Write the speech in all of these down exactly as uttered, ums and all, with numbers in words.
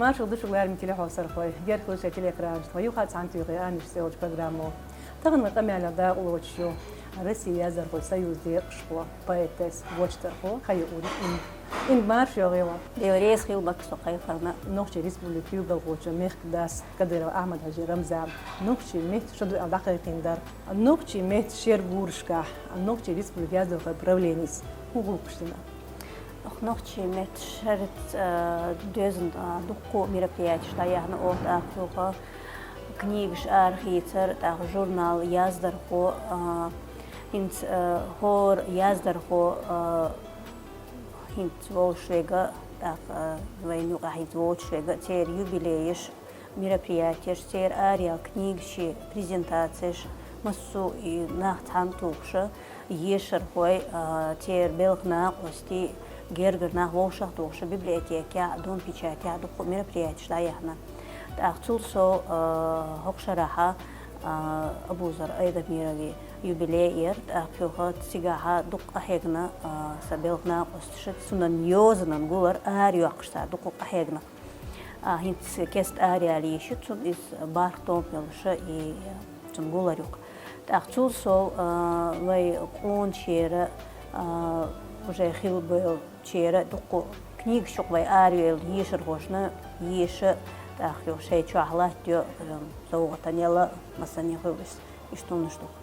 Маршал ду шуга, лерам телехьовсархой, герхуша телекранаш тхо юха цхьана туьйхе аниш селча программо. Тахана къамелах дакъалоцуш ю Россия яздархой союз декъашхо, поэтесс, гочдархо Хаюри Инг. Инг, марша йогӀийла. Дела реза хила, Макка, со кхайкхарна. Нохчий республика куьйгалхочун мехкдас Кадыров Ахьмад-Хьажи Рамзан нохчий меттан шо дуьхьал дӀакхайкхийна дар. Нохчий меттан шеран гурашкахь нохчий республика яздархой правленис хӀун гӀуллакхаш дина? Нохчий меттан шерца, а, доьзна, а, дуккха мероприятеш дӀаяьхьна оха, тӀаккха юха книгаш арахийцар, тӀаккха журнал «Яздархо», а, хӀинца, а, хӀора яздархо, а, хӀинца волуш верг, тӀаккха, а, вайна юкъахь хӀинца воцуш верг, церан юбилейш, мероприятеш, церан араяьлла книгаш, презентацеш, массо а и нах цхьаьна тухуш, ешархой, а, церан белхан накъостий, гергара нах вовшах тухуш, библиотекехь, Дом печатехь дуккха мероприятеш дӀаяьхьна. ТӀаккха цул сов, а, хӀокху шарахь, а, Абузар Айдамировн юбилей яра, тӀаккха юха цигахь дуккха къахьегна, а, сан белхан накъосташа, цуьнан йозанан гулар арайоккхуш цара дуккха къахьегна. А, хӀинца кеста араяьлла йиш ю цунна, иза бархӀ том йолуш и цуьнан гулар ю-кх. ТӀаккха цул сов, а, вай къоначеран, а, уже хилла болчеран дуккха книгаш ю-кх вай арайолу ешархошна, еша, тӀаккха юха шайн чохь латтайо, а, совгӀатана яла, массане хуьлуш, иштта хӀуманаш ду-кх.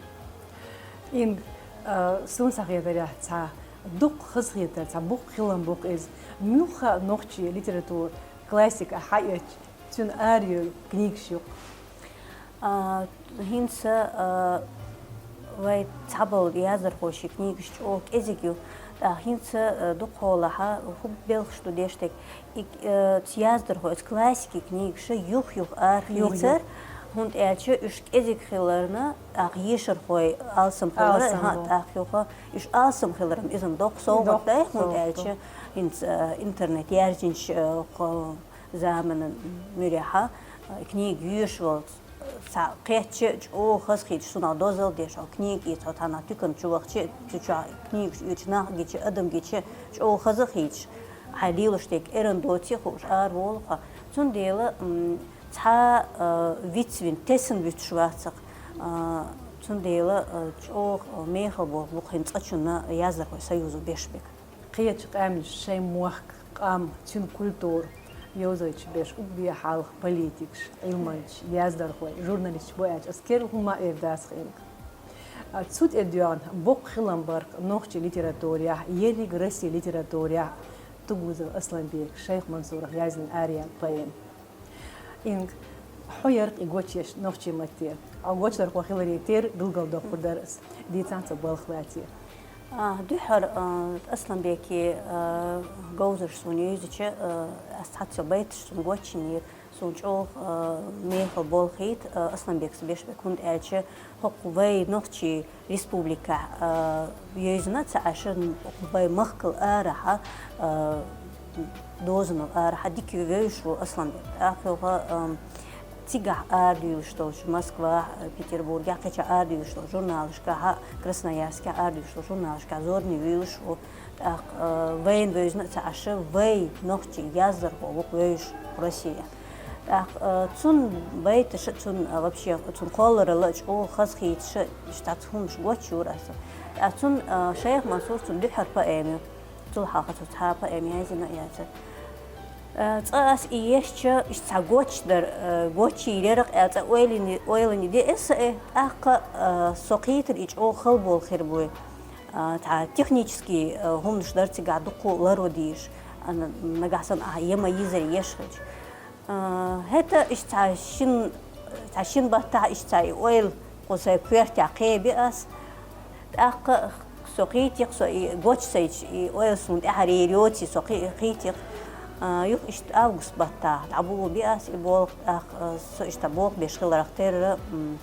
Инг, а, суна схьахетарехь, цхьа дуккха хазахетар, цхьа боккха хилам бу-кх иза. Муьлхха нохчийн литературан классика хьаэцча, цуьнан арайолу книгаш ю-кх. А, хӀинца, а, вай цхьаболу яздархошийн книгаш чӀогӀа кӀезиг ю. ТӀаккха хӀинца, а, дукхахьолахь хӀун белхаш ду деш дерг? И, э, цу яздархойн, оцу классикин книгаш юх-юха арахийцар, юх-юха, хӀунда аьлча уьш кӀезиг хиларна, тӀаккха ешархойн алсам хилар, алсам, хӀа, ду, тӀаккха юха уьш алсам хиларна, иза-м доккха совгӀат дай, хӀунда аьлча хӀинца, э, интернет яьржинчу, э, кху заманан муьрехь, э, книга йоьшуш волу цхьаъ кхетча, чӀогӀа хазахеташ, цунах дозалла деш, хьо книга ийца, хьо цхьанхьа туькан чу вахча, цу чохь книгаш оьцу нах гича, адам гича, чӀогӀа хазахеташ, хьайн лелош дерг эрна доций хууш, араволу хьо. Цундела, м, цхьа, а, вицвина, тесна вуьтуш вац-кх. А, цундела, а, чӀогӀа мехала болх бу-кх хӀинца цкъачунна яздархойн союзо беш берг. Кхечу къаьмнаш шайн мохк, къам, цуьнан культура йовзийта берш уггаре хьалха политикаш, Ӏилманчаш, яздархой, журналисташ бу аьлча, ас керла хӀума эр дац-кх, Инг. А, цу тӀе доьгӀна боккха хилам бар-кх нохчийн литературехь, ерриг Россин литературехь Тугузов Асланбекан Шайх-Мансурах яздина араяьлла поэма. Инг, хьо яра-кх и гочъеш нохчийн матте. Хьо гочдархо хиларе терра билгалдоккхур дара ас, дийцахь, цо балха лаьцна. А, дуьххьара, а, Асланбекан, а, говзарш суна юьйзича, а, ас цхьацца йолу байташ суна гочйинера, суна чӀогӀа, а, мехала болх хийта, а, Асланбекас беш берг, хӀунда аьлча хӀокху вай нохчийн республикехь, а, йовзийна ца Ӏаш, вай махкал арахьа, а, дозанал арахьа дика вевзаш ву Асланбек. ТӀаккха юха, а, цигахь арадуьйлуш долчу, Москвахь, Петербургехь, кхечахь арадуьйлуш долчу журналашкахь, Красноярскехь арадуьйлуш долчу журналашкахь зорбане вуьйлуш ву. ТӀаккха, а, вайна вевзина а ца Ӏаш, вай нохчийн яздархо ву-кх вевзаш Россия. ТӀаккха, а, цуьнан байташа, цуьнан, а, вообще, цуьнан кхолларалла чӀогӀа хазахеташ, иштта цхьацца хӀуманаш гочйора аса. ТӀаккха цуьнан, а, Шайх-Мансура цуьнан дуьххьара поэма ю. Цул хьалха цо цхьа а поэма яздина а яцара. Э, цкъа ас и ешча, иштта цхьа гочдар, э, гочйийр яра-кх аьлла цкъа ойлане, ойлане деа аса, э, тӀаккха, э, со кхийтира и чӀогӀа хала болх хир буй. Э, цхьа технический, э, хӀуманаш дара цигахь дуккха а ларван дезаш, а, н-, нагахь санна ахь ма йизара еш хилча. Э, хӀета иштта цхьа шин, цхьа шина баттахь иштта цхьа и ойла кху сайн коьртехь кхебира ас. ТӀаккха со кхийтира-кх, со и гочсайча, и ойла суна тӀаьхьара йоций, со кхи-, кхийтира-кх. А, юха иштта август баттахь дӀаболабира ас и болх, тӀаккха, а, со иштта болх беш хиларх терра, м,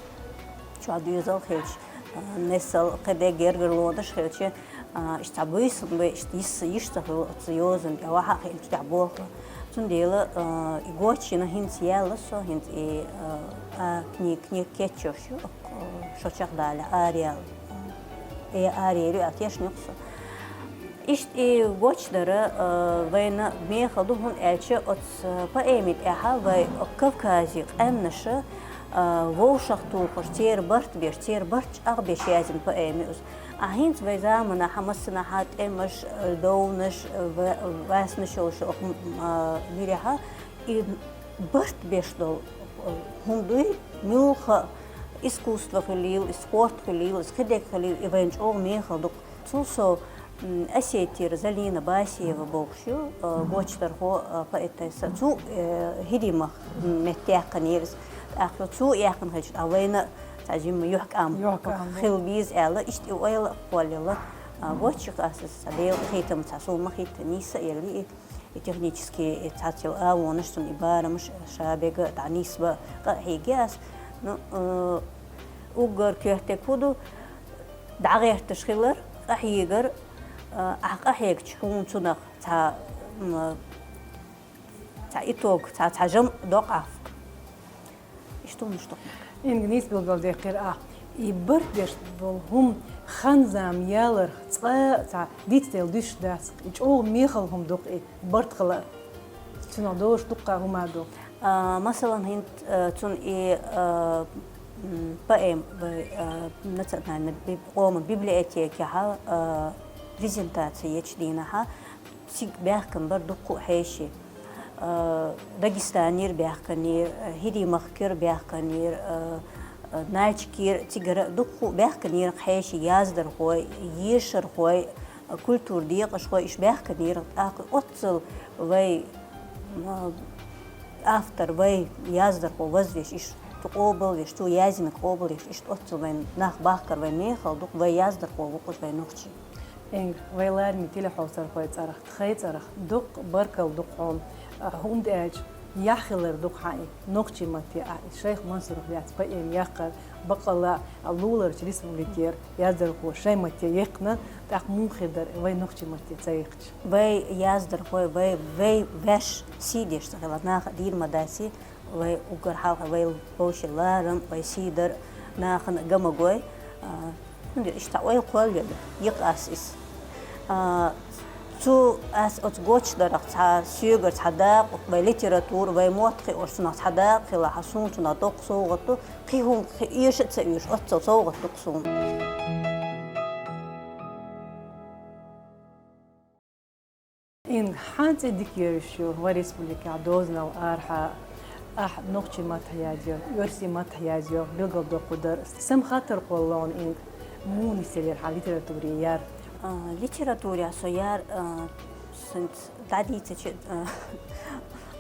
чохь доьзал хилча, а, несал, кхидерг гергарлонаш хилча, а, иштта цхьа буьйсанна бен иштта йиса йиш ца хуьлу оцу йозанна тӀе, вахьа а хилча тӀехь болх. Цундела, а, и гочйина хӀинца яьлла со, хӀинца и, а, а, книга, книга кечйош ю, а, шо чекхдалале араяьлла. Э, араяьлла ю аьлла тешна ю-кх со. Иштта и гочдар, а, вайна мехала ду, хӀунда аьлча оцу поэмийн тӀехь вай Кавказан къаьмнаш, а, вовшахтухуш, церан барт беш, церан барт чӀагӀбеш язйина поэма ю иза. А хӀинца вай заманахь массанхьа тӀемаш, а, довнаш, а, ва-, ваьснаш йолуш оха, м, а, мирехь и барт беш долу, а, хӀума дуй, муьлхха а искусство хуьлийла, и спорт хуьлийла, и кхидерг хуьлийла, и вайна чӀогӀа мехала ду. Цул сов, м, Осетера Залина Басиева бохуш ю, а, гочдархо, а, поэтесса. Цо, э, ХӀирийн мах, м, меттаяккхинера иза. ТӀаккха цо яьккхина хилча, а вайна цхьа жимма юьхькӀам ЮьхькӀам, да. Хила веза аьлла, иштта и ойла а кхоллаелла, а, гочйо ас иза цхьа Делан къинхетамца, суна ма-хетта, нийса а елли и, и технически, и цхьацца йолу агӀонаш цунна и барамаш ша бега дӀанисбан къа а хьийги ас. Ну, э, уггар коьртаниг хӀун ду, дӀагӀерташ хилар, къахьегар, а, ахь къахьегча хьуна цунах цхьа, м, цхьа итог, цхьа, цхьа жамӀ докъахь. Иштта хӀуманаш ду. Инга, нийса билгалдаьккхира ахь. И барт беш болу хӀума хан-зама яларх цкъа а цхьа дицделла дуьсуш дац. И чӀогӀа мехала хӀума ду-кх и барт хилар. Цунах доцуш дуккха хӀума ду. А, масалан, хӀинца, а, цунна и, а, м, поэма вай, а, национальный би-, къоман библиотекехь, а, презентаци ечу дийнахь, цига баьхкина бара дуккха а хьеший. А, Дагестанера баьхкинера, ХӀирийн махкара баьхкинера, а, а, Нальчикера, цигара дуккха а баьхкинера хьеший, яздархой, ешархой, культуран декъашхой, уьш баьхкинера. ТӀаккха оццул вай, м, автор, вай яздархо вазвеш, иштта къобалвеш, цо язйинарг къобалвеш, иштта оццул вайн нах бахкар вайн мехала ду-кх, вай яздархо ву-кх иза вайн нохчийн. Инга, вай лараме телехьовсархойн цӀарах, тхайн цӀарах дуккха баркалла ду-кх хьуна, а, хӀунда аьлча яхь хилар ду-кх хьан и нохчийн матте, а, и Шайх Мансурах лаьцна поэма яккхар, баккъалла а луларчу республикера яздархоша шайн матте яьккхина, тӀаккха муха хир дара вай нохчийн матте ца яьккхича? Вай яздархой, вай, вай ваьш сий деш ца хилахь, наха дийр ма дац и, вай уггар хьалха вай вовшийн ларам, вай сий дар нахана ган ма гой. А, хӀунда иштта ойла кхоллаелла, йикх ас иза. А, цу ас оцу гочдарах цхьа соьгара цхьа дакъа, вай литература, вай мотт хиош цунах цхьа дакъа хилахь, суна цунах доккха совгӀат ду, кхин хӀума кхин оьшу а ца оьшу, оццул совгӀат ду-кх суна. Инга, хьан цӀе дика йовзуш ю вайн республикехь дозанал арахьа, ахь нохчийн маттахь язйо, оьрсийн маттахь язйо, билгалдоккхур дара. Сан хаттар кхоллалуш, Инга, муха нисделира хьан литературе яр? А, литературе со яр, а, сан дӀадийцича, а,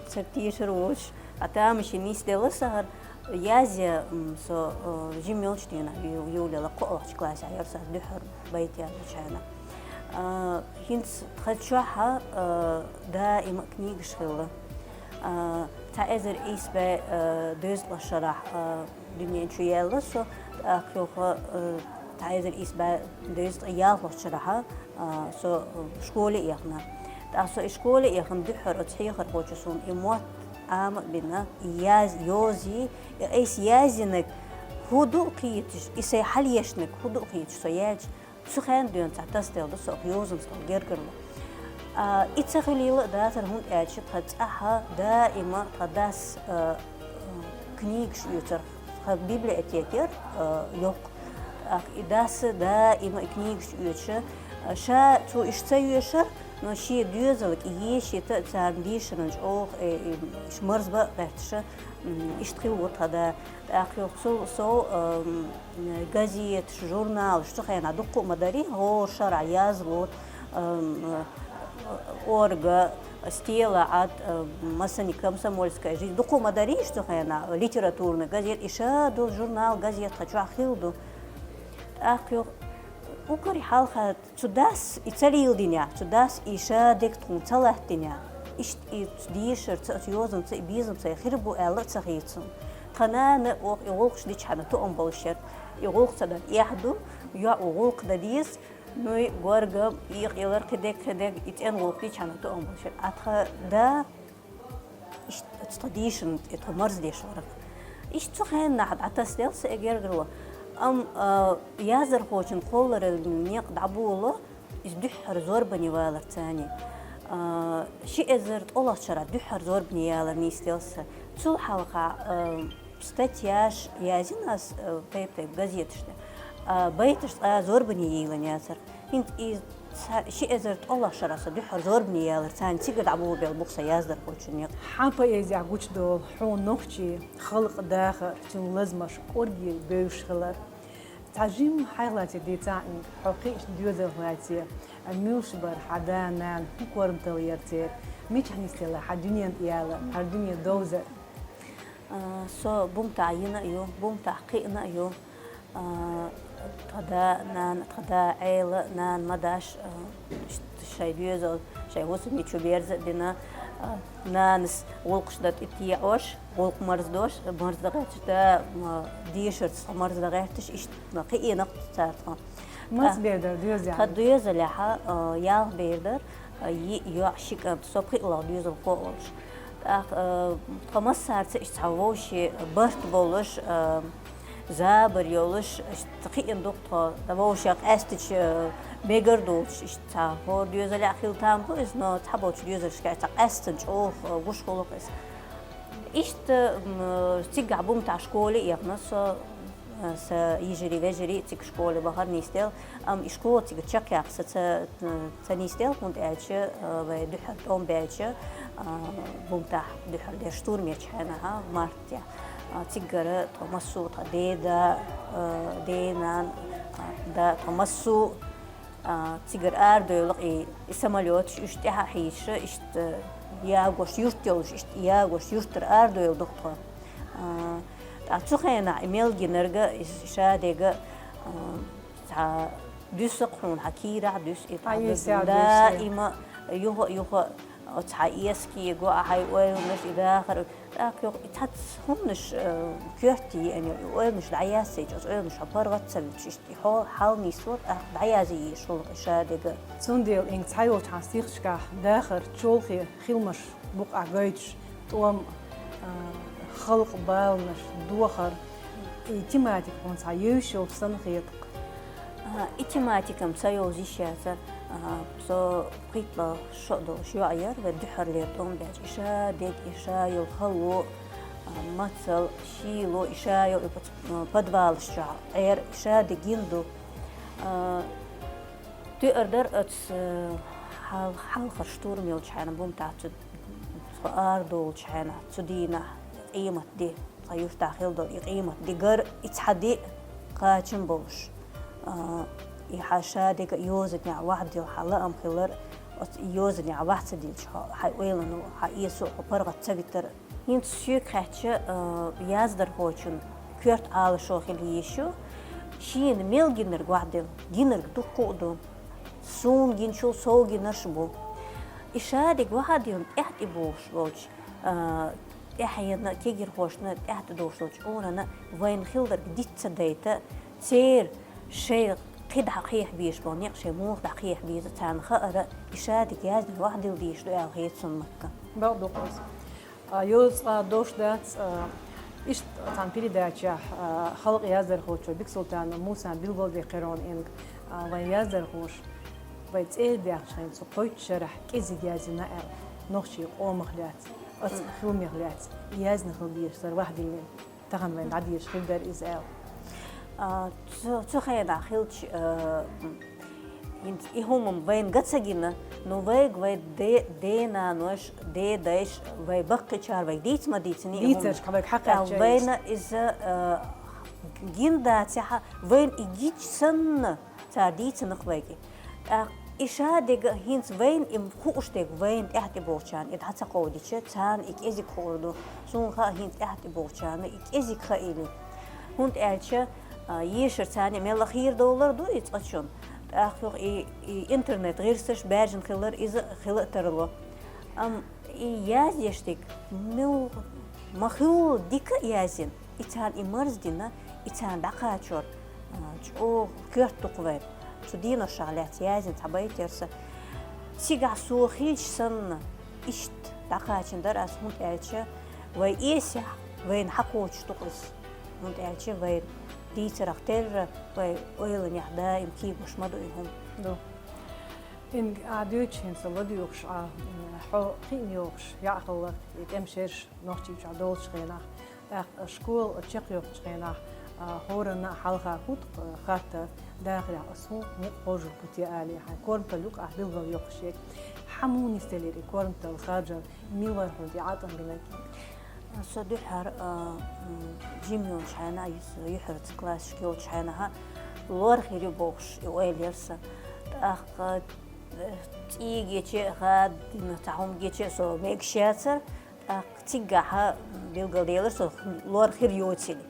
ца тешар воцуш, а тамашийна нисделла сан хӀара. Язъян, м, со, э, жима йолчу дийнахь ю-, юлелла кхоалгӀачу классехь яра сан дуьххьара байт яздечу хенахь. Э, хӀинца тхан чохь, э, даима книгаш хилла. Э, цхьа эзар исс бӀе, э, дезткъа шарахь, э, дуьнен чу яьлла со, тӀаккха юха, э, цхьа эзар исс бӀе дезткъе ялхалгӀачу шарахь, а, со, э, школе а яхана. ТӀаккха со и школе а яхана дуьххьара оцу хьехархочо суна и мотт Ӏама а бина, и яз-, йозий, и айса язйинарг хӀун ду а кхеташ, и сайн хьалъешнарг хӀун ду а кхеташ со яьлча, цу хенан дуьйна цхьа тасаделла ду со оха йозанца долу гергарло. А, и ца хуьлийла а дацара, хӀунда аьлча тхан цӀахь даима тхан дас, а, книгаш оьцура, тхан библиотека яра, а, йоккха. ТӀаккха и дас даима и книгаш оьцуш, а, ша цо уьш ца оьшура, но шен доьзалга и ешийта а, царна дийшаран чӀогӀа, э, э, уьш марзбан а гӀерташ, м, иштта хилла ву тхан да. ТӀаккха юха цул сов, ам, газеташ, журналаш цу хенахь дуккха а ма дарий, хӀора шарахь язло, ам, Орга, Стелаат, ам, массане Комсомольская жизнь, дуккха а ма дарий уьш цу хенахь, литературный газет, и ша долу журнал, газет тхан чохь хилла ду. ТӀаккха юха уггаре хьалха цу дас и ца леладинехь, цу дас и ша дерг тхуна ца латтадинехь, иштта и цу дешарца, оцу йозанца и безам ца хир бу аьлла а ца хета суна. Тхан нана оха и гӀуллакхаш дичхьана тоам болуш яра. И гӀуллакх ца дан эхь ду, йоӀ ву, гӀуллакх дан деза, ну и горгам, и къилар, кхидерг, кхидерг, и цӀена гӀуллакх дичхьана тоам болуш яра. А тхан да Иштта тхан дийшина тӀе тхо марздеш вара. Иштта цу хенахь дӀатасаделла сан и гергарло. Амма, а, яздархочун кхоллараллин некъ дӀаболо, Иза дуьххьара зорбане валар царна. А, ши эзар ткъолгӀача шера дуьххьара зорбане ялар нийсделла са. Цул хьалха, а, статьяш язйина ас, а, тайп-тайпа газеташта. А, байташ цкъа зорбане йийлла яцар. ХӀинца иза ца-, ши эзар ткъолгӀача шера са дуьххьара зорбане ялар царна, цигара дӀаболабелла бу-кх са яздархочун никъ. Хьан поэзехь гучадолу хьуна нохчийн халкъан дахар, цуьнан лазамаш кӀорге бевзаш хилар? Цхьа жимма хьайх лаьцна дийцахьа, хьо кхиъначу доьзалх лаьцна, муьлш бара хьан да-нана, хӀун корматалла яра церан, мичахь нисделла хьан дуьненна ялар, хьан дуьне довзар? А, со бумтахь йина а ю, бумтахь кхиъна а ю. А, тхан да, нана, тхан да Ӏела, нана Мадаш, а, ш-, шайн доьзал, шайн хӀусамниг чу берза а бина, а, нанас гӀуллакхаш дан тӀе теӀош, гӀуллакх марздош, марздан гӀерташ, да, м, дешарца марздан гӀерташ, иштта кхиъна-кх цара тхо. Маца бер дара доьзал? Тхан доьзалехь, а, ялх бер дара, а, йиъ йоӀ, ши кӀант, со пхиъалгӀа доьзалхо а волуш. ТӀаккха, а, тхан массаьрца иштта цхьа вовшийн барт болуш, а, забар йолуш, иштта кхиъна ду-кх тхо, дан вовшех къаьстича, а, мегар долуш, иштта цхьа хӀора доьзалехь хила там бу иза, но цхьаболчу доьзалшкахь цхьа къаьстина чӀогӀа, а, гуш хуьлу-кх иза. Иштта, м, цигахь бумтахь школе а яхна со, а, сан йижарий, вежарий а цига школе бахар нийсделла, амма и школа цигара чекхъяккха сан ца, ца нийсделла, хӀунда аьлча, а, вай дуьххьара тӀом баьлча, а, бумтахь дуьххьара дерш штурм ечу хенахь, мартехь, а, цигара тхо массо а тхан деда, а, ден-нана, а, да, тхо массо а, а, цигара арадевлла-кх и, и самолёташ, уьш тӀаьхьа хьийзаш, иштта ягош, юрт йолуш, иштта ягош, юьртара арадевлла ду-кх тхо. А, ткъа цу хенахь и мел гинарг, и шадерг, а, цхьа дуьсу-кх хьуна, хьан кийрахь дуьсу и, даима, юха а, юха а, оцу хьан эскаго а хьайн ойланаш, и дахар, тӀаккха юха и цхьацца хӀуманаш, э, коьрте еана йолу, и ойланаш дӀаяздича, оцу ойланаш хьо паргӀат ца вуьтуш, иштта и хьо хьал нисло, тӀаккха дӀаязъе езаш хуьлу-кх и шадерг. Цундела инга цхьайолчу хьан стихашкахь дахар чолхе хиламаш букъахь гойтуш, тӀом, а, халкъан баланаш, дохар, и тематика хьуна цхьа евзаш йолуш санна хета-кх. А, и тематика-м ца йовза йиш яцара. А, со пхийтта-шо долуш йоӀ яра, вай дуьххьарлера тӀом баьлча, и шадерг, и ша йолу хало, а, мацалла, шело, и ша йолу и пац-, подвалаш чохь Ӏер, и шадерг гина ду. А, тоьар дара оцу, а, хьал-, хьалхара штурм йолчу хьайна бумтахь цу, цу арадолучу хьайна, цу дийнахь къемат де. Тхан юьртахь хилла долу и къемат де гар, и цхьа де кхачам болуш, а, и хьан шадерг а йозанехь вахьа дилла хьан лаам хилар, оцу и йозанехь вахьа ца диллича, хьо, хьайн ойлано, хьан эсо хьо паргӀат ца витар. ХӀинца соьга хаьттича, а, яздархочун коьрта Ӏалашо хила йиш ю, шена мел гинарг вахьа дилла, гинарг дуккха а ду. Суна гиначул сов гинарш а бу. И шадерг вахьа а диллина тӀаьхьа тӀе богӀуш волчу, а, тӀаьхьенна, кегирхошна тӀаьхьа тӀе догӀуш долчу чкъурана вайна хилла дерг диц ца дайта, церан шайн кхин дӀа кхехьа безаш болу некъ шайн муха дӀа кхехьа беза, царна хаара, и шадерг яздина вахьа дилла дезаш ду аьлла хета суна, Макка. Бакъ ду-кх иза. А, йоза цкъа дош дац, а, иштта цхьана передачехь, а, халкъан яздархочо Бексултанов Мусан билгалдаьккхира-кх инга, а, вайн яздархоша, вай цӀера даьхначу хенахь цу кхойтта шарахь кӀезиг яздина аьлла, нохчийн къомах лаьцна, оцу хиламех лаьцна, яздина хила дезаш дара вахьа диллина. Тахана вайн дӀадезаш хир дара иза аьлла. А, цу, цу хенахь хилча, а, хӀинца и хӀума вайна ган ца гина, ну, вайга вай де-, ден-наноша, дедайша, вай баккхийчара вайга дийца ма дийцина и хӀума. Дийцаршка вайга хьакхаьчча, вайна иза, а, гина дацахь, вайна и гича санна, цара дийцина-кх вайга. ТӀаккха и шадерг а хӀинца вайна и хууш дерг вайна тӀаьхьа тӀе богӀучарна и дӀа ца кховдича, царна и кӀезиг хуур ду. Суна хаьа хӀинца тӀаьхьа тӀе богӀучарна и кӀезиг хаийла. ХӀунда аьлча, а, ешар царна мелла хийра довлар ду и цкъачунна. ТӀаккха юха и, и интернет гӀирсаш баьржина хилар иза хила а тарло. Амма и яздеш дерг мел ма-, ма-хуьллу дика а яздина. И царна и марздина, и царна дӀакхачор, а, чӀогӀа коьрта ду-кх вайна. Цу деношах лаьцна яздина цхьа байт яра сан. Цигахь со хилча санна, иштта дӀакхачийна дара ас, хӀунда аьлча вай эсехь вайна хьакхочуш ду-кх иза. ХӀунда аьлча вай дийцарах терра, вай ойланехь даим кегош ма ду и хӀума. Ду. Инга, Ӏа дуьйцу хӀинца ладугӀуш Ӏа, м, хьо кхиъна йогӀуш яӀ хилларг, и тӀеман шераш Нохчийчохь долчу хенахь, тӀаккха школа чекхйоккхучу хенахь, а, хӀоранна а хьалха хӀутту хаттар, дахарехь ас хӀун некъ хоржур бу те алий, хьайн корматалла юкъахь билгалйоккхуш ерг. Хьан муха нисделира и корматалла, харжар, мила вара хьуна тӀе Ӏатам бинарг? Со дуьххьара, а, м, жима йолчу хенахь, юьхьарца классашка йолчу хенахь, лор хир ю бохуш, и ойла яра сан. ТӀаккха, э, цӀий гича а, хадийна цхьа хӀума гича а со мегаш яцара, тӀаккха циггахь билгалделира со лор хир йоцийла.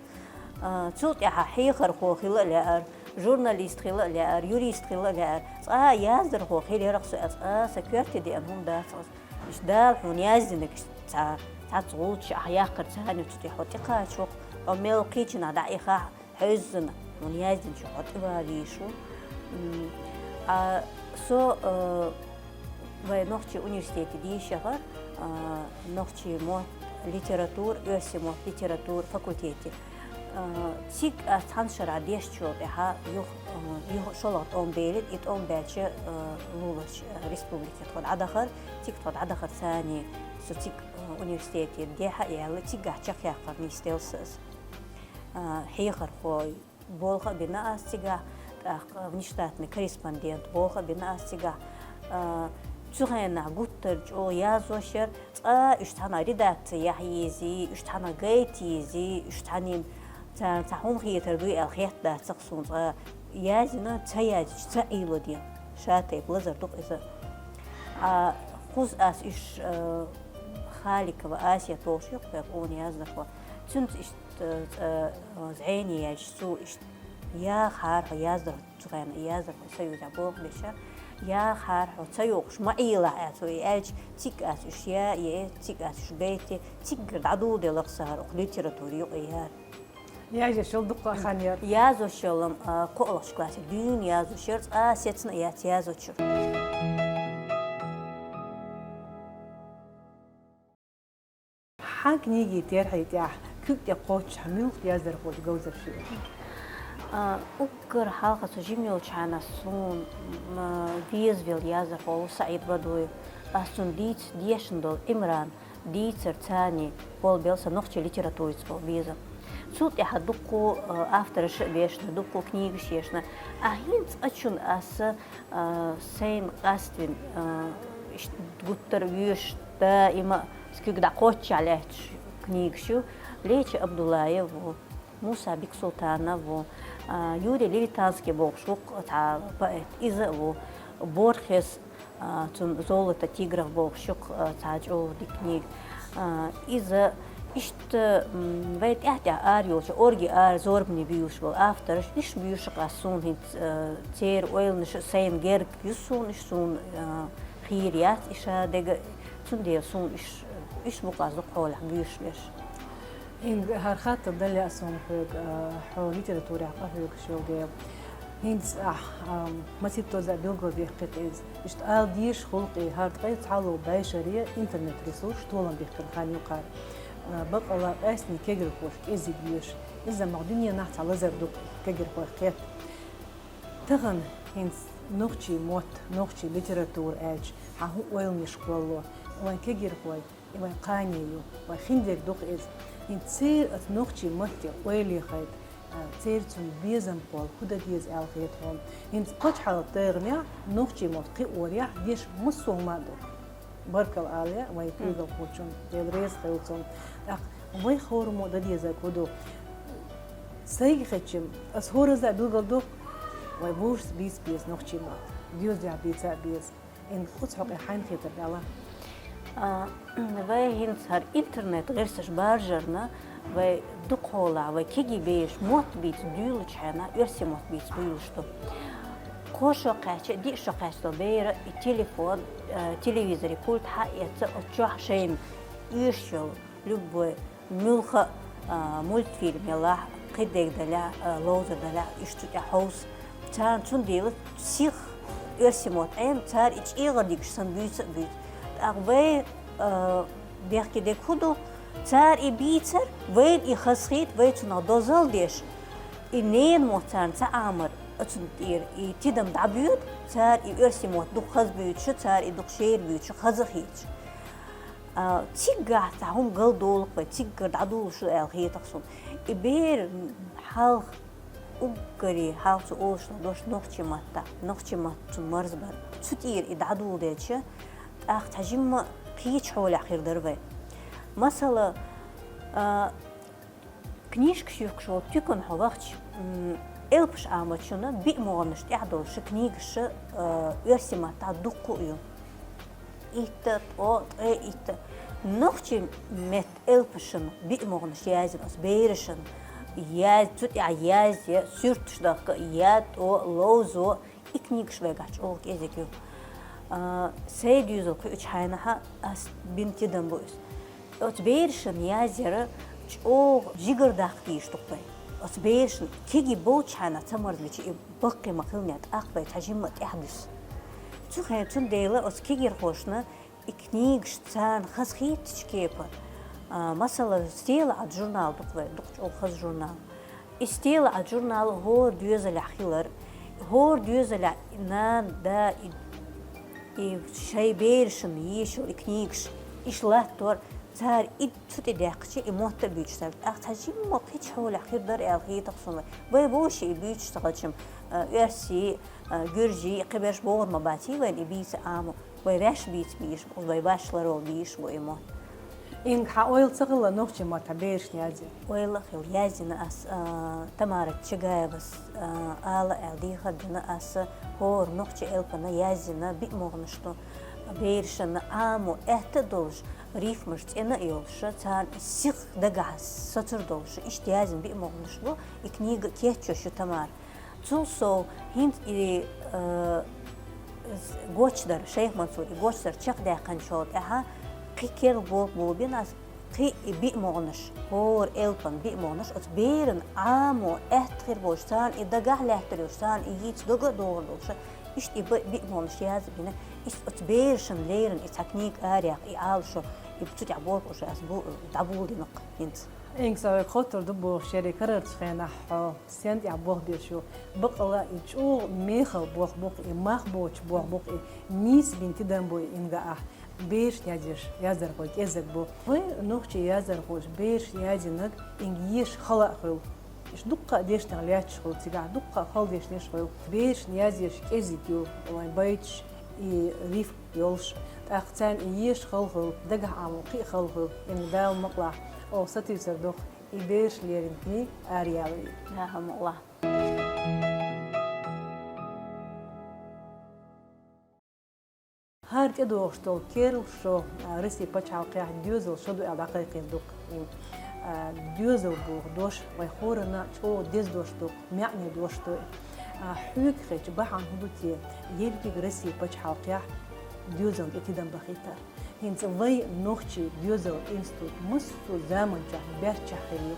А, цул тӀаьхьа хьехархо хила а лаьара, журналист хила а лаьара, юрист хила а лаьара. Цкъа а яздархо хир яра-кх со, цкъа а сан коьрте деана хӀума дац-кх. Иштта Дала хьуна яздинарг иштта цхьа, цхьацца гӀулчаш ахь яккхар царна ю, цу тӀе хьо тӀекхачо-кх, хьо мел кхечанхьа дӀаихахь, хьевззина, хьуна яздинчух хьо тӀе ван везаш ву. М, а, со, а, вай нохчийн университете дийша яхара, а, нохчийн мотт, литература, оьрсийн мотт, литература факультете. А, цига ас цхьана шарахь дешначул тӀаьхьа юха, а, юха шолгӀа тӀом белира, и тӀом баьлча, а, луларчу, а, республике тхо дӀадахара, цига тхо дӀадахарца цхьаьний со цига, а, университете дехьа а яьлла, цигахь чекхъяккхар нисделла сан аса. А, хьехархой болх а бина ас цигахь, тӀаккха внештатный корреспондент болх а бина ас цигахь. А, цу хенахь гуттар а чӀогӀа язъеш яра, цкъа уьш цхьаьна редакци яхьа езий, уьш цхьаьна гайта езий, уьш цхьаьна царна цхьа хӀума хетар дуй аьлла хетта дац-кх суна цкъа. Яздина, ца яздича ца Ӏийла ден. Ша тайпа лазар ду-кх иза. А, кхуза ас уьш, а, Халикова Асет бохуш ю-кх вайн къона яздархо. Цуьнца иштта, а, зӀене яьлча, цо иштта яхахьара хьо яздархо, цу хенахь яздархой союзехь болх беш яра, яхахьара хьо ца йохуш ма Ӏелахь аьлла, цо и аьлча, цига ас уьш я, е, цига ас уьш гайта, цигара дӀадоладелла-кх сан хӀара укх литература юкъе яр. Язъеш йолу дуккха а хан яра. Язъеш йолу-м, а, кхоалгӀачу классе дуьйна язъеш яра, цкъа а сецна а яц язъечуьра. Хьан книгин терхье тӀехь куьг тӀе кхоччуш муьлхха яздархочун говзарш ю? А, уггар хьалха со жима йолчу хенахь суна, м, везавелла яздархо ву СаӀид Бадуев. Ас цунна дийца дешна долу Ӏимран дийцар царний болабелла сан нохчийн литературица болу безам. Цул тӀаьхьа дуккха а, а, авторш а бешна, дуккха а книгаш ешна. А хӀинца ачун аса, а, сайна къаствина, а, иштта гуттар а вуьйш, даима а куьг дӀакхоччехь лаьтташ книгаш ю. Леча Абдуллаев ву, Муса Бексултанов ву, а, Юрий Левитанский бохуш ву-кх цхьа поэт, иза а ву, Борхес, а, цунна «Золото тигров» бохуш ю-кх, а, цхьа чӀогӀа дика книга. А, иза иштта, м, вай тӀаьхь-тӀаьхьа ара йолчу, орги ара зорбане буьйлуш болу авторш, уьш буьйшу-кх ас суна хӀинца, а, церан ойланаш а сайна герга ю суна, уьш суна, а, хийра яц и ша дега, цундела суна уьш, уьш бу-кх ас дукха хьолахь буьйшуш берш. Инга, хӀара хаттар дала лаьа суна хьоьга, а, хьо литературехь къахьоьгуш йолу дела. ХӀинца ахь, а, масийттазза билгалдаьккхи-кх иза. Иштта ала дезаш хуьлу-кх и, хӀара ткъе цхьалгӀа бӀешаре интернет-ресурсаш толам бихкина хан ю-кх хӀара. А, баккъалла къаьсттина кегирхоша кӀеззиг йоьшу. Иза ма-, дуьненахь цхьа лазар ду-кх кегирхойх кхетта. Тахана хӀинца нохчийн мотт, нохчийн литература аьлча, хьан хӀун ойланаш кхоллало? Вайн кегирхой, и вайн кхане ю, вайн хиндерг ду-кх иза. ХӀинца церан оцу нохчийн матте ойла яхийта, а, церан цунна безам кхолла хӀун дан деза аьлла хета хьуна? ХӀинца пачхьалкхан тӀегӀанехь нохчийн мотт кхиорехь деш массо а хӀума а ду. Баркалла ала лаьа вайн куьйгалхочунна, Дела реза хуьлда цунна. ТӀаккха вайх хӀораммо дан дезарг хӀун ду? Сайга хетча, ас хӀоразза а билгалдо, вай вовшашца бийца беза нохчийн мотт. Доьзалехь бийца а беза. Инга, оцу хьокъехь хьайна хетарг дала. А, вай хӀинца хӀара интернет гӀирсаш баржарна, вай дукхахьолахь, вай кегий бераш мотт бийца дуьйлучу хенахь, оьрсийн мотт бийца буьйлуш ду. Кхо шо кхаьчча, диъ шо кхаьчна долу бер и телефон, а, телевизоран пульт схьа а эцна, оцу чохь шайна оьшуш йолу любой муьлхха а, а, мультфильм ялахь, кхидерг далахь, а, ловзар далахь, уьш цу тӀехь хьовса. Царна цундела сиха оьрсийн мотт Ӏема, цара и чӀегӀар дигаш санна буьйца а буьйцу. ТӀаккха вай, а, бехке дерг хӀун ду? Цара и бийцар, вайна и хазахийта, вай цунах дозалла деш, и ненан мотт царна ца Ӏамар, Оцун тӀера и тидам дӀабоьду, цар и оьрсийн мотт дукха хаза буьйцуш, цар и дукха шера буьйцуш, хаза хеташ. А, циггахь цхьа хӀума галдолу-кх вай, циггара дӀадолуш ду аьлла хетар суна. И бер хьалха уггаре хьалха цу олуш долу дош нохчийн маттахь, нохчийн маттан марзбар. Цу тӀера и дӀадоладелча, тӀаккха цхьа жимма кхечу хьолехь хир дара вай. Масала, а, книжкаш юхкуш волу туькана хьо вахча, м, элпаш Ӏамочунна биъ могӀанаш тӀехь долуш книгаш, а, оьрсийн маттахь дуккха а ю. Итт, ткъо, ткъе итт. Нохчийн меттан элпашна биъ могӀанаш язйина оцу берашна. Яз-, цу тӀехь язъе, суьрташ дахка, ятӀо, ловзо, и книгаш вайгахь чӀогӀа кӀезиг ю. А, сайн доьзал кхуьучу хьайнахьа ас бина тидам бу иза. Оцу берашна язъяра чӀогӀа жигара даккха дийш ду-кх вай. Оцу берашна кегий болчу хьайнахь ца марзбича, и баккхий ма-хиллинехь, тӀаккха вай цхьа жимма тӀаьхьадуьсу. Цу хен-, цундела оцу кегийрхошна и книгаш царна хазахийтачу кепара, а, масала, «СтелаӀад» журнал ду-кх вай, дукха чӀогӀа хаза журнал. И «СтелаӀад» журнал хӀора доьзалехь хилар, хӀора доьзалехь нана, да, и, и шайн берашна езаш йолу и книгаш, иш латтор, цара и цу тӀе даьккхича, и мотт а буьйцуш ца хилча, тӀаккха цхьа жимма кхечу хьолехь хир дара аьлла хетар суна. Вай вовшийн и буьйцуш ца хилча-м, а, оьрсийн, а, гуьржийн, кхиберш богӀур ма баций вайна и бийца Ӏамо. Вай ваьш бийца бийш бу, вай ваьш ларвала бийш бу и мотт. Инга, хьан ойла ца хилла нохчийн маттахь берашна язъе? Ойла а хилла, язйина ас, а, Тамара Чагаевас, а, ала аьлла дехар дина ас, хӀора нохчийн элпана язйина биъ могӀанаш ду, берашна Ӏамо аьтта а долуш, рифмаш цӀена а йолуш, царна и сиха дагахь соцур долуш, иштта язйина биъ могӀанаш бу, и книга кечйош ю Тамара. Цул сов, хӀинца и, э, с-, гочдар, Шайх Мансур и гочдар чекхдаьккхинчул тӀаьхьа кхин керла болх бу бина ас, кхин и биъ могӀанаш, хӀора элпан биъ могӀанаш, оцу беран Ӏамо аьтта хир болуш, царна и дагахь лаьттар йолуш, царна и йийца дага а догӀур долуш, иштта и б-, биъ могӀанаш яз а бина, иза оцу берашна леррина и цхьа книга араяьккха, и Ӏалашо, и цу тӀехь болх уже ас бу-, дӀаболадина-кх хӀинца. Инга, со вайга хоттур ду бохуш, шерриг карарчу хенахь хьо стен тӀехь болх беш ю. Бакъала и чӀогӀа мехала болх бу-кх и, мах боцуш болх бу-кх и, нийса бина тидам бу и, Инга, ахь. Берашна язъеш яздархой кӀезиг бу. Вай нохчийн яздархоша берашна язйинарг, Инга, езаш хала а хуьлу. Иштта дуккха а дешнех лаьтташ хуьлу цигахь, дуккха а хала дешнаш хуьлу. Берашна язъеш кӀезиг ю, вайн байташ и рифма йолуш, тӀаккха царна и езаш хала хуьлу, дагахь Ӏамо кхин а хала хуьлу. Инга, Дала мукъалахь, оха сатуьйсур ду-кх и берашна леррина книга араяла. Дала мукъалахь. ХӀара тӀедогӀуш долу керла шо, а, Россия пачхьалкхехь доьзал шо ду аьлла дӀакхайкхийна ду-кх. А, доьзал боху дош вайн хӀоранна чӀогӀа деза дош ду-кх, маьӀне дош ду. А, хьоьга хетча бахьана хӀун ду те, еррига Россия пачхьалкхехь доьзална тӀе тидам бахийтар? ХӀинца вай нохчийн доьзалан институт массо а заманчохь баьрччехь хир ю.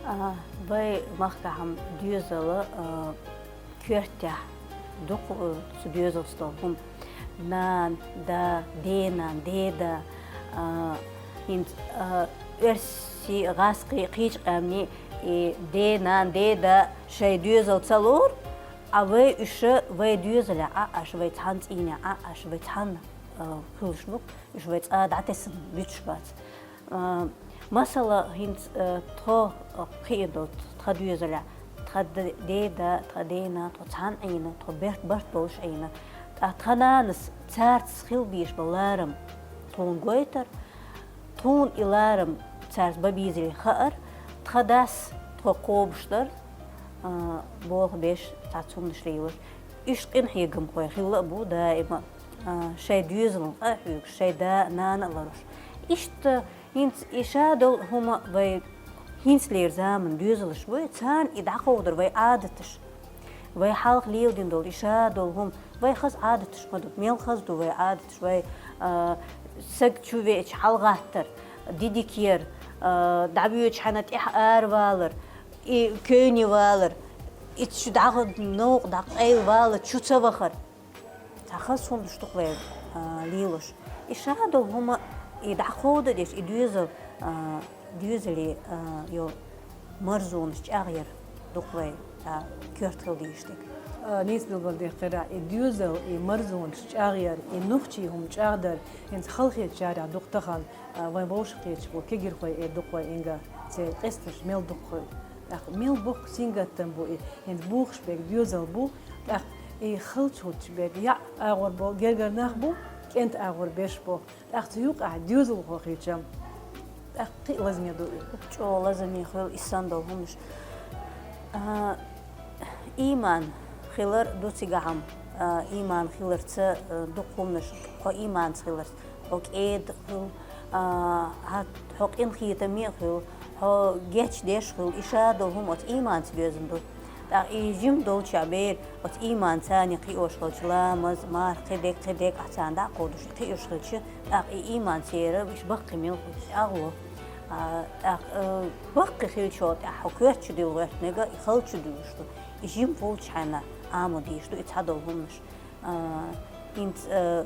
А, вай махкахь-м доьзал, а, коьртехь ду-кх, а, цу доьзалца долу хӀума. Нана, да, денана, деда, а, хӀинца, а, оьрсийн, гӀазкхийн, кхечу къаьмнийн и денана, деда шайн доьзал ца лору, а вай уьш вай доьзалехь Ӏа Ӏаш, вай цхьана цӀийнехь Ӏа Ӏаш, вай цхьана, а, хуьлуш бу-кх, уьш вай цкъа дӀатесна буьтуш бац. А, масала, хӀинца, а, тхо, а, кхиъна долу тхан доьзалехь, тхан д-, деда, тхан дена, тхо цхьана Ӏийна, тхо берт-барт болуш Ӏийна. Ткъа тхан нанас цаьрца хила безаш болу ларам тхуна гойтар, тхуна и ларам цаьрца бан безаре хаар, тхан дас тхо кхобуш дар, а, болх беш, цхьацца хӀуманаш лелош. Уьш къинхьегамхой хилла а бу даима, а, шайн доьзална къа а хьоьгуш, шайн да а, нана а ларуш. Иштта хӀинца и ша долу хӀума вай хӀинцалера заманан доьзалш бу, царна и дӀакховдар вай Ӏадаташ. Вай хьалха леладина долу и ша долу хӀума, вай хаза Ӏадаташ ма ду, мел хаза ду вай Ӏадаташ, вай, а, саг чу веача хьалагӀаттар, дидикер, а, дӀавоьдучу хьайна тӀаьхьа аравалар, и куьйне валар, и чу дӀа-, новкъа дӀакъайлавала чу ца вахар. Цхьа хаза хӀума ду-кх вай, а, лелош. И ша долу хӀума, и дӀакховда а деш, и доьзал, а, доьзале, а, йолу марзонаш чӀагӀъяр ду-кх вай. а, коьрта хила дезаш дерг. А, нийса билгалдаьккхира, и доьзал, и марзонаш чӀагӀъяр, и нохчий хӀума чӀагӀдар, хӀинца халахетачарех дукха тахан, а, вайн вовшахкхеташ бола кегирхой эр ду-кх вай инга, церан къесташ мел дукха хуьлу. ТӀаккха мел боккха сингаттам бу и, хӀинца бухуш берг доьзал бу, тӀаккха и халчу хӀуттуш берг яӀ агӀор болу гергара нах бу, кӀентан агӀор берш бу. ТӀаккха цу юкъахь доьзалхо хилча, тӀаккха кхин а лазаме ду и. ЧӀогӀа лазаме хуьлу и санна долу хӀуманаш. А, ийман хилар ду цигахь-м, а, ийман хиларца, а, дукха хӀуманаш, хьо ийманца хиларца, хьо кӀеда хуьлу, а, хьа-, хьо къинхетаме а хуьлу, хьо гечдеш а хуьлу, и ша долу хӀума оцу ийманца доьзна ду. ТӀаккха и жима долчохь бер оцу ийманца царна кхиош хилча, ламаз, марха, кхидерг, кхидерг ахь царна дӀа а кховдуш, и кхиош хилча, тӀаккха и ийман церан иштта баккхий мила хуьлуш, агӀо. А, тӀаккха, э, баккхий хилча тӀехь хьо коьртачу дилла гӀоьртинарг и халчу дуьйлуш ду. И жима волчу хьайна Ӏамо дийш ду и цхьадолу хӀуманаш. А, хӀинца, э,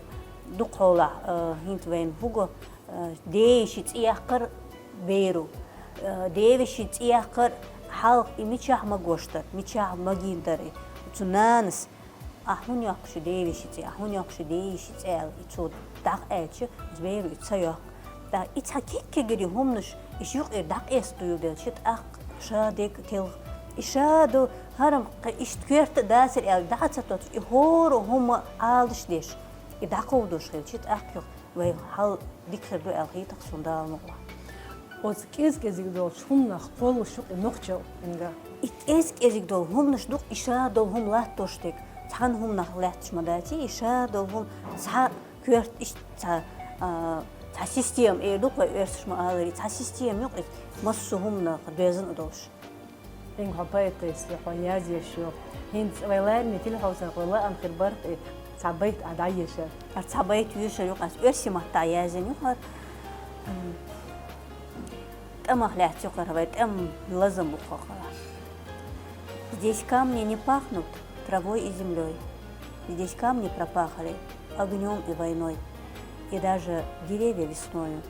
дукхахьолахь, э, хӀинца вайна хӀуго, э, девешин цӀе яккхар беру. Э, девешин цӀе яккхар хьалха и мичахь магош дара, мичахь магийна дара и. Цу нанас, ахь хӀунда йоккхуш ю девешин цӀе, ахь хӀунда йоккхуш ю девешин цӀе аьлла, и цо дӀакъаьлча, беру и ца йоккху. ТӀаккха и цхьа кегий-кегий хӀуманаш, и юкъера дӀакъаьста дуьйладелча, тӀаккха ша дерг телха. И ша ду, хӀара-м кхин иштта коьрта а дацара аьлла, дӀа а ца тоттуш, и хӀора хӀума Ӏалаш деш, и дӀакховдош хилча, тӀаккха юха вай хьал дика хир ду аьлла хетар-кх суна Дала мукъалахь. Оцу кӀез-кӀезиг долчу хӀуманах кхоллалуш ю-кх и нохчалла инга. И кӀез-кӀезиг долу хӀуманаш ду-кх и ша долу хӀума латтош дерг. Цхьана хӀуманах лаьтташ ма дац, и ша долу хӀума цхьа коьрта иштта цхьа, а, цхьа система эр ду-кх вай оьрсаша ма-аллара, цхьа система ю-кх иза, массо а хӀуманах доьзна а долуш. Инга, хьо поэтесса ю, хьо язъеш ю. ХӀинца вай лараме телехьовсарх вай лаам хир бара-кх и цхьа байт ахь дӀаешар. Ас цхьа байт йоьшур ю-кх, ас оьрсийн маттахь яздина ю-кх хӀара. М. ТӀамах лаьцна ю-кх хӀара, вай тӀам лазам бу-кх хӀара. Здесь камни не пахнут травой и землёй. Здесь камни пропахли огнём и войной. И даже деревья весною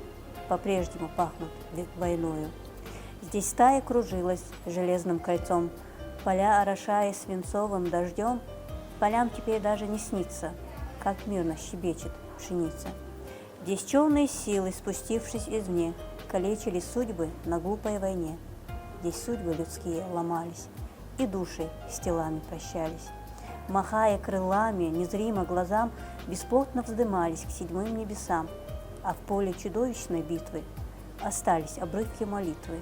по-прежнему пахнут ве-, войною. Здесь стая кружилась железным кольцом, поля орошая свинцовым дождём, полям теперь даже не снится, как мирно щебечет пшеница. Здесь чёмные силы, спустившись извне, калечили судьбы на глупой войне. Здесь судьбы людские ломались, и души с телами прощались. Махая крылами, незримо глазам, бесплотно вздымались к седьмым небесам, а в поле чудовищной битвы остались обрывки молитвы.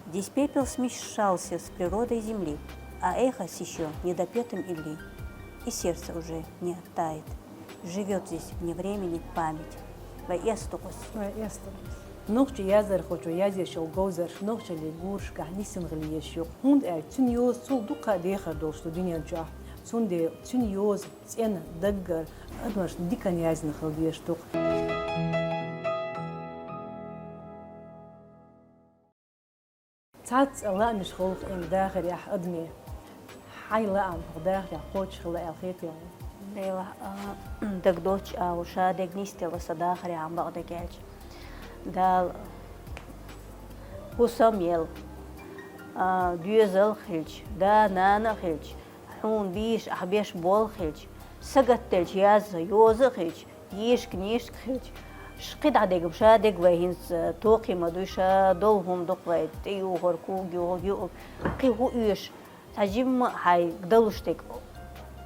Здесь пепел смешался с природой земли, а эхо с ещё недопетым илли. И сердце уже не оттает. Живёт здесь вне времени память. Вай эс ду-кх оцу. Вай эс ду-кх оцу. Нохчи яздархочо язъеш йолу говзарш нохчаллин гурашкахь нисдина хила езаш ю-кх, хӀунда аьлча цуьнан йоза цул дуккха а дехар долуш ду дуьнен чохь. Цундела цуьнан йоза цӀена, даггара, адамашна диканна яздина хила дезаш ду-кх. Цхьацца лаамаш хуьлу-кх инга дахарехь адамийн. Хьайн лаам хӀокху дахарехь кхочуш хилла аьлла хетий хьуна? Делахь, а, дагадоцуш агӀо ша дерг нисделла сан дахарехь бакъдерг аьлча. Дала хӀусам елла, а, доьзал а хилча, да-нана а хилча, хьуна бийш ахь беш болу а хилча, сагатделча яза, йоза а хилча, йийшка-нийшка хилча, ш-, кхидӀа дерг-м ша дерг вай хӀинца, э, тохий ма дуй, ша долу хӀума ду-кх вай, тӀеюхург, куг юхург, юург, кхин хӀун оьшу, цхьа жимма а хьайга далуш дерг,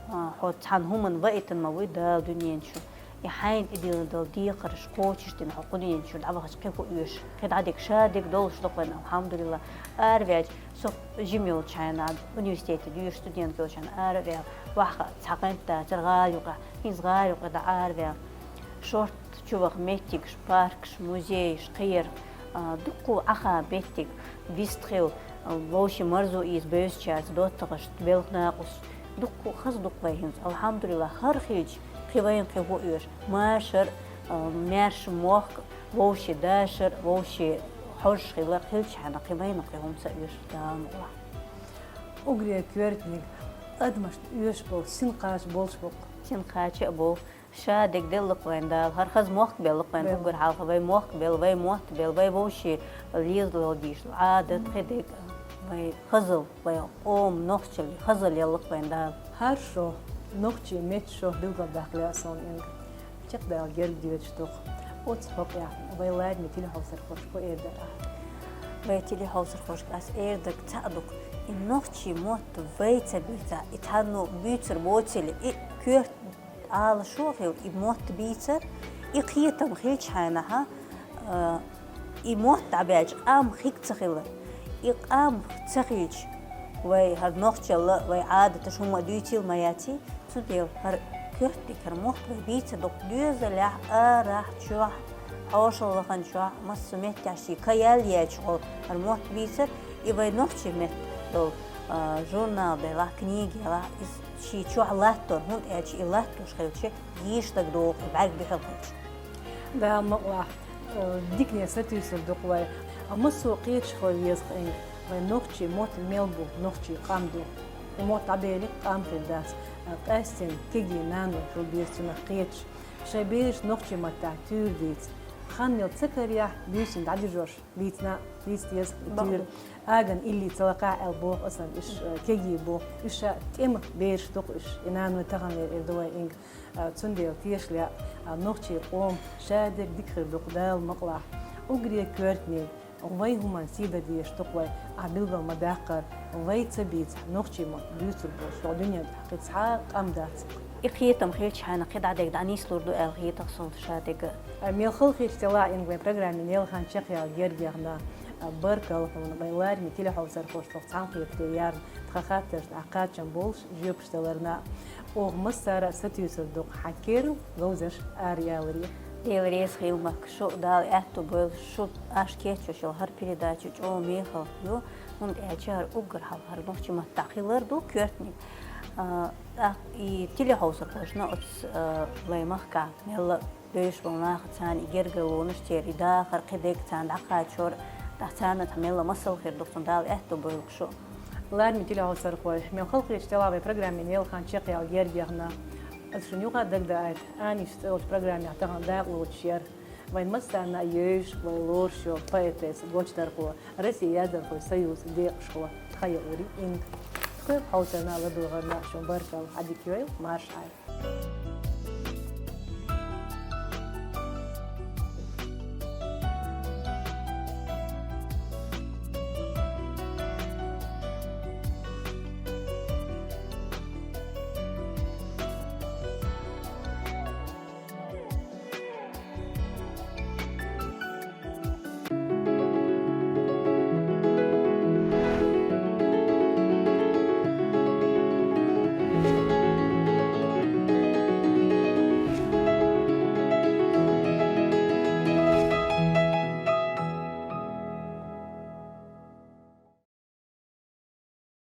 а, хьо цхьана хӀуманна ваийтина ма вуй Дала дуьнен чу. И хьайна тӀедиллина долу декхарш кхочушдина хьо кху дуьнен чуьра дӀавахча, кхин хӀун оьшу, кхидӀа дерг ша дерг долуш ду-кх вайн, алхьамдулиллахӀ. Араваьлча, со жима йолчу хьайна, университете дуьйш студентка йолчу хьайна араваьлла, ваха цхьа кӀант дацара гӀала юкъахь, хӀинца гӀала юкъа дӀа араваьлла. Шорта чу ваха меттигаш, паркаш, музейш, кхерах, а, дуккха Ӏаха меттиг, вистхила, а, вовшийн марзо ийза бевзачаьрца доттагӀашна, белхан накъосташна, дуккха хаза ду-кх вай хӀинца, алхьамдулиллахӀ, хӀара хилча, кхин вайна кхин хӀун оьшу, машар а, а, маьрша мохк а, вовшийн дашар а, вовшийн хьожуш хилар а хилча хьайна, кхин вайна кхин хӀума ца оьшу, Дала мукъалахь. Уггаре коьртаниг адамашна оьшуш болу синкхача болуш бу-кх. Синкхача а бу. Ша дерг делла-кх вайна Дала, хӀара хаза мохк белла-кх вайна, белла, уггар хьалха вай мохк белла, вай мотт белла, вай вовшийн лезло дийшла, Ӏадат, кхидерг. Вай хазал, вай къоман нохчаллин хазал яллакх вайна Дала. ХӀара шо, нохчийн меттан шо билгалдаккха лаьа сона, Инга. Чакхдала герга доьдуш ду-кх оцу хьокъехь вай лараме телехьовсархошка хӀун эр дара ахь? Вай телехьовсархошка ас эр дерг цхьаъ ду-кх: и нохчийн мотт вай ца бийцахь, и цхьанне а буьйцур воцийла, и коьрта Ӏалашо а хилла, и мотт бийцар, и кхетам хилча хьайнахьа, а, и мотт дӀабаьлча, къам хиг ца хилар. И къам ца хилча, вай хӀара нохчалла, вай Ӏадаташ хӀумма а дуьйцийла ма яций. Цундела хӀара коьртаниг, хӀара мотт вай бийцар ду-кх доьзалехь, арахь, чохь, хьошалгӀа вахана чохь, массо а меттехь шен кхаъ яьлла яьлча гӀолла хӀара мотт бийцар, и вай нохчийн меттан долу, а, журнал делахь, книга елахь, иза шен чохь латтор, хӀунда аьлча и латтош хилча, йийша дагадогӀу и бӀаьрг дуьхьал хилча. Дала мукъалахь, э, дикане сатуьйсур ду-кх вай. Амма массо а кхеташ хила веза-кх, Инга, вай нохчийн мотт мел бу, нохчийн къам ду. И мотт дӀабелахь, къам хир дац. Э, къаьстина кегий наной хила беза цунах кхеташ. Шайн бераш нохчийн маттахь туьйра дийца. Хан мел ца карахь, буьйсанна дӀадижош. Дийцина, дийца деза. Бакъду. Туьйра. Аган илли ца лакхахь аьлла боху аса, уьш, э, кегий бу. Уьш ша тӀеман бераш ду-кх уьш, и наной таханлера эр ду вай, Инга. Э, цундела тешале, э, нохчийн къоман ша дерг дика хир ду-кх, Дала мукъалахь. Уггаре коьртаниг, вай хӀуманна сий дан дезаш ду-кх вай, ахь билгал ма-даккхара, вай ца бийцахь, нохчийн мотт буьйцур болуш йолу дуьнен тӀехь кхин цхьа а къам дац. И кхетам хилча хьайна кхин дӀа дерг дӀанислур ду аьлла хетарх суна ша дерг. Э, мел хала хеташ делахь, Инга, вайн программин лелхана чекхъяла герга яхна. Э, баркалла хьуна, вайн лараме телехьовсархошца цхьаьнакхетаре ярна, тхан хаттаршна ахь кхачам болуш жоьпаш даларна. Оха массара а сатуьйсур ду-кх хьан керла говзарш араяларе. Дела реза хуьлда-кх шуна, Дала аьтто бойла шуна, аша кечйеш йолу хӀара передача чӀогӀа мехала ю, хӀунда аьлча хӀара уггар хьалха хӀара нохчийн маттахь хилар ду коьртаниг. А, тӀаккха и телехьовсархошна оцу, а, вайн махкахь мелла а бевзаш болу нахаца царна и гергарлонаш, церан и дахар, кхидерг царна дӀакхачор, тӀаккха царна цхьа мелла а масал хир ду-кх, цунна Дала аьтто бойла-кх шуна. Лараме телехьовсархой, мел хала хеташ делахь, вайн программин лелхана чекхъяла герга яхна. Аса шуна юха а дагадаийта, «Анича» цӀе йолчу программехь тахана дакъалоцуш яра вайн массарна а евзаш, вай лоруш йолу поэтесса, гочдархо, Россин яздархойн союзан декъашхо Тхайоьллин Инга. Тхоьга хьовсарна а, ладогӀарна а шуна баркалла, Ӏадика йойла, марша Ӏайла.